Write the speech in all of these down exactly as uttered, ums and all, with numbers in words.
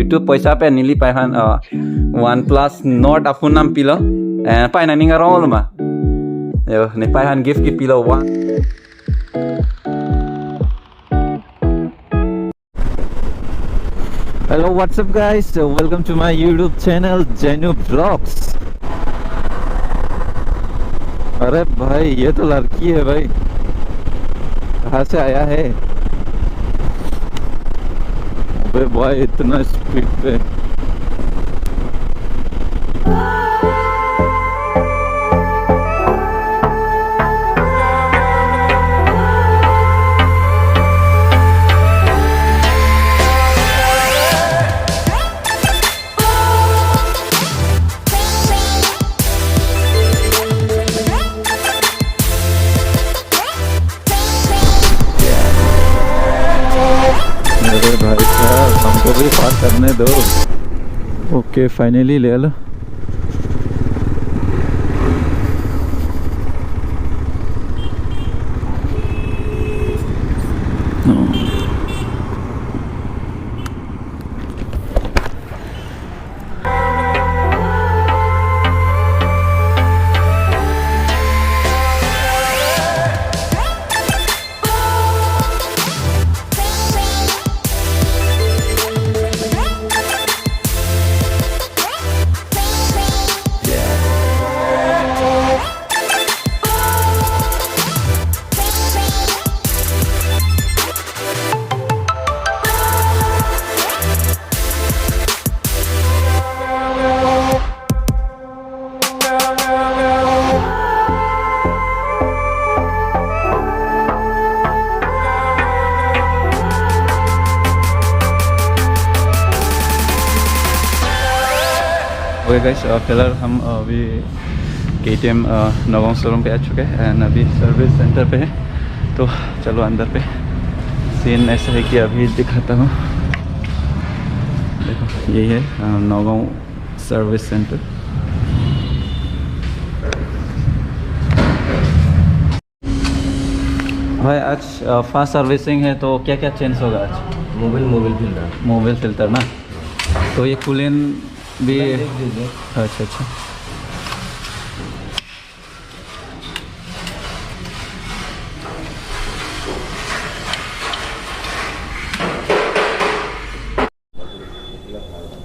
Itu poisa pen neli pei aphan, uh, OnePlus Nord a-phone nangpilo. Eh, pei nangning arong lo ma. Yo, ne pei aphan gift kepilo one. Hello, what's up, guys? So, welcome to my YouTube channel, Jenu Vlogs. अरे भाई, ये तो लड़की है भाई, कहाँ से आया है? अबे भाई, इतना स्पीड पे। अरे भाई साहब, हमको भी पार करने दो। ओके, फाइनली ले लो। ओके गाइस, अ, फिलहाल हम, अ, अभी केटीएम, अ, नगांव शोरूम पे आ चुके हैं and अभी सर्विस सेंटर पे हैं। तो चलो अंदर पे, सीन ऐसा है कि अभी दिखाता हूँ। देखो, यही है, अ, नगांव सर्विस सेंटर। भाई, आज, अ, फास्ट सर्विसिंग है, तो क्या क्या चेंज होगा आज? Mobil, Mobil filter. Mobil filter ना, तो ये कूलेंट भी। कूलेंट देख लीजिए। अच्छा, अच्छा।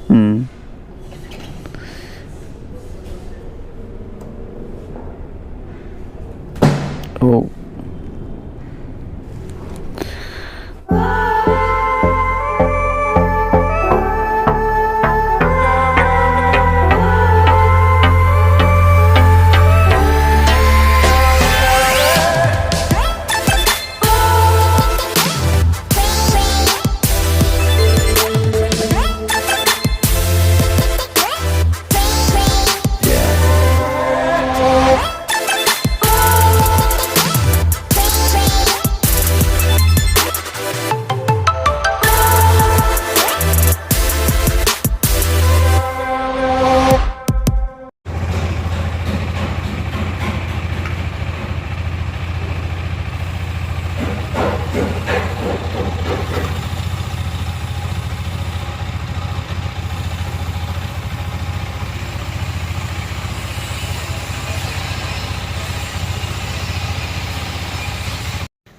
हम्म। ओ।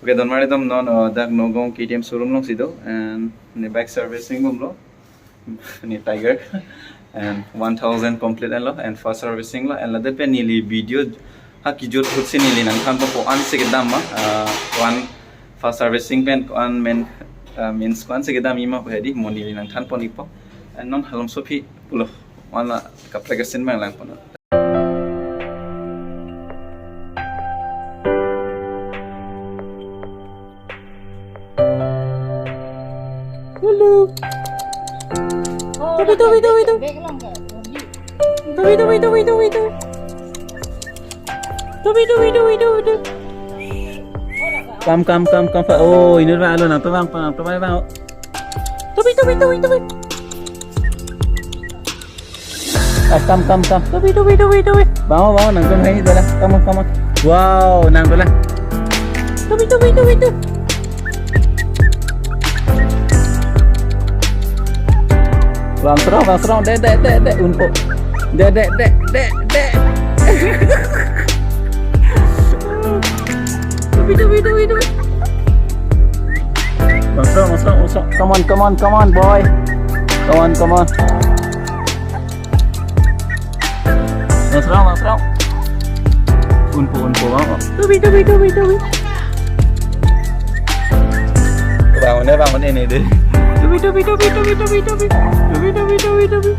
Okay, don mari dam non, uh, dak Nagaon K T M showroom alongsi do, and ne bike servicing bomlo. Ne Tiger. And one thousand complete enlo, and first servicing lo, and ladak pen neli video ha kejut ahut si neli nangthanpo ko-an si kedam ma, ah, one first servicing pen ko-an main, ah, means ko-an si kedam ima ko hedi mo neli nangthanpo nipo. And non halom so aphi pulo, wala kaprek asin bang langpo non. Hello. Tobi, tobi, tobi, tobi. Tobi, tobi, tobi, tobi, tobi. Tobi, tobi, tobi, tobi, tobi. Kam, kam, kam, kam, pa. Oh, inut bang, alo nangtum bang, pa, nangtum bang, bang. Tobi, tobi, tobi, tobi. Ah, kam, kam, kam. Tobi, tobi, tobi, tobi. Bango, bango, nangtum hai dola. Come on, come on. Wow, nang dola. Tobi, tobi, tobi, tobi. Bang Srong, Bang Srong, dek, dek, dek, dek, unpo. Dek, dek, dek, dek, dek. Tubi, tubi, tubi, tubi. Bang Srong, Bang Srong, Bang Srong. Come on, come on, come on, boy. Come on, come on. Bang Srong, Bang Srong. Unpo, unpo, Bang. Tubi, tubi, tubi, tubi. Bangun deh, bangun ini deh. Tubi, tubi, tubi, tubi, tubi, tubi. Tubi, tubi, tubi, tubi.